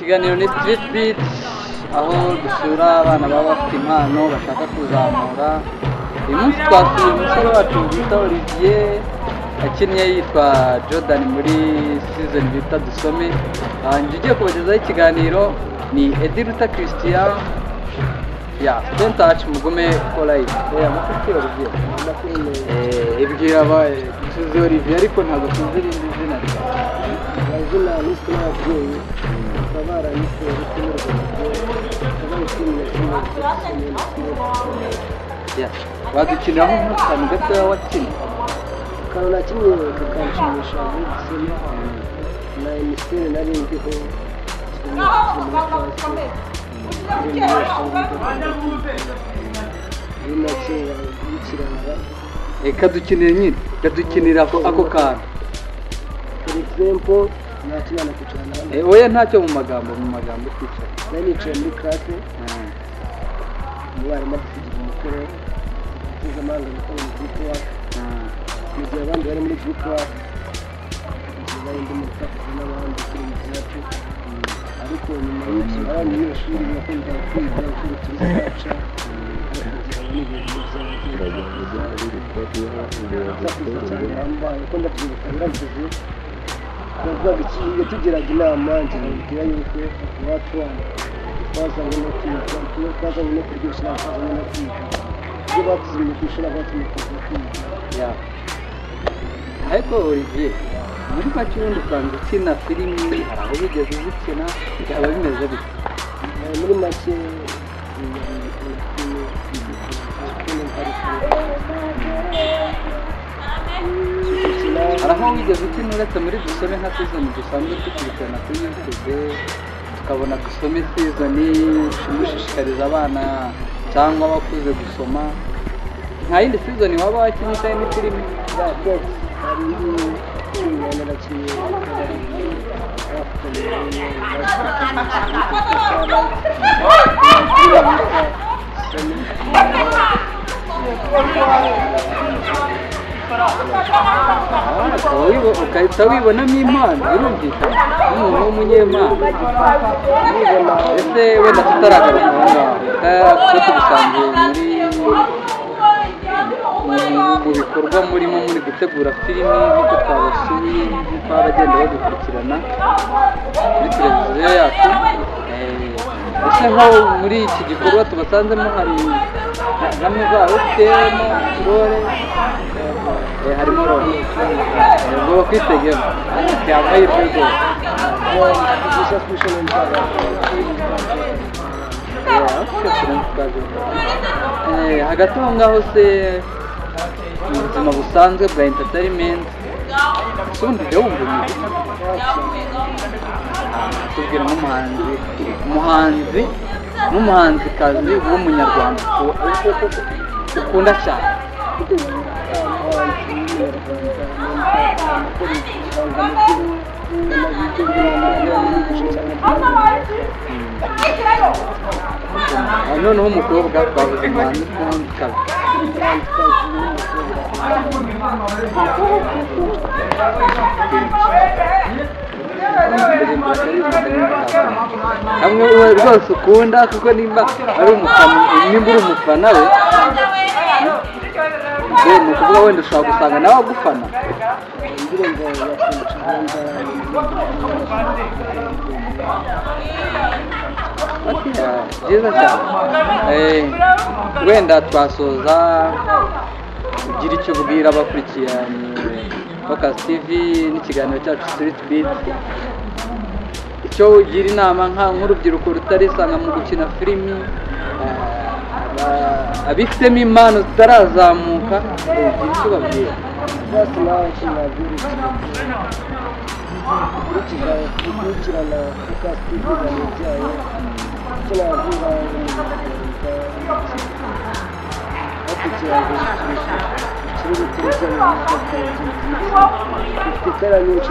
Ikiganiro ni Street Beat, aho dusura abana baba bafite impano bashaka kuzamura. Uyu munsi twasuye umusore wacu bita Olivier, akinnye yitwa Jordan muri season bita Dusome. Njye ugiye kubagezaho ikiganiro ni Eddy Ruta Christian ya stay in touch, mugume ko live. Amakuru Olivier? Ibwira abaye tuzi Olivier ariko ntabwo tuzi irindi zina rye. Amazina niswe n'ababyeyi, bakaba baranyise Ruti. Wadukiniraho nk'akantu gatoya wakinnye? Akantu nakinnye kakanshimisha muri Dusome na emisiteri nari ndiho turi muri classe, turi muri make y'ikirara. Reka dukinire nyine, kadukinira ako kantu. For example, nakina kwicarana hano. Oya ntacyo mu magambo, twicara. Nari nicaye muri classe, umwarimu adusigira umukoro mpuzamahanga gukora mu group work. Mu gihe abandi bari muri group work, njye nari ndimo gusakuza n'abandi turi mu byacu. Ariko nyuma y'ibyo hari abanyeshuri bakundaga kwiga gukora uturesearch, ariko ngira ngo ni ibintu by'ababyeyi cyane hambaye kuko ndabyibuka yaravuze yavugaga iki yatugiraga inama, njye nkababwira yuko iwacu hano twazanywe no kwiga, twazanywe no kuryoshya, twazanywe no kwiga. Ibyo batuzanye ku ishuri batumye kuza kwiga. Ariko Olivier, muri make ubundi usanzwe ukina filimi, hari aho wigeze uzikina, byaba bimeze bite? Muri make hari aho wigeze ukina uretse muri Dusome nka season dusanzwe dukurikirana kuri YouTube, tukabona Dusome season imushishikariza abana cyangwa abakuze gusoma. Nta yindi season waba wakinnye cyangwa indi filimi? Hari indi filimi narakinnye Ukahita wibonamo impano, birumvikana nk'umuntu w'umunyempano. Ese wenda tutaragaruka aho ngaho, kuko tugusangiye mu bikorwa murimo muri gutegura filimi, nk'uko twabasuye, nk'uko abagenda badukurikirana kuri televiziyo yacu. Ese nko muri iki gikorwa tubasanzemo hari namwe zabo ufitemo role? Harimo role ubwo bakwitegemo amahirwe rwose. Hagati aho ngaho se mu buzima busanzwe bwa entertainment, ubundi ujya wumva umuziki? Tubwira nk'umuhanzi n'umuhanzikazi w'umunyarwanda ukunda cyane. Noneho umukobwa twavuze umuhanzi n'umuhanzikazi. Hamwe rwose ukunda, kuko nimba ari umufana, nimba uri umufana we, ni ukuvuga wenda ushobora gusanga nawe agufana. Byiza cyane. Wenda twasoza ugira icyo ubwira abakurikiranye Focus TV n'ikiganiro cyacu Street Beat, icyo ugira inama nk'urubyiruko rutarisanga mu gukina filimi, abifitemo impano zitarazamuka, ugira icyo ubabwira? Gukurikirana Focus TV ibiganiro byayo, icyo nababwira kugira ngo dufite itara nyinshi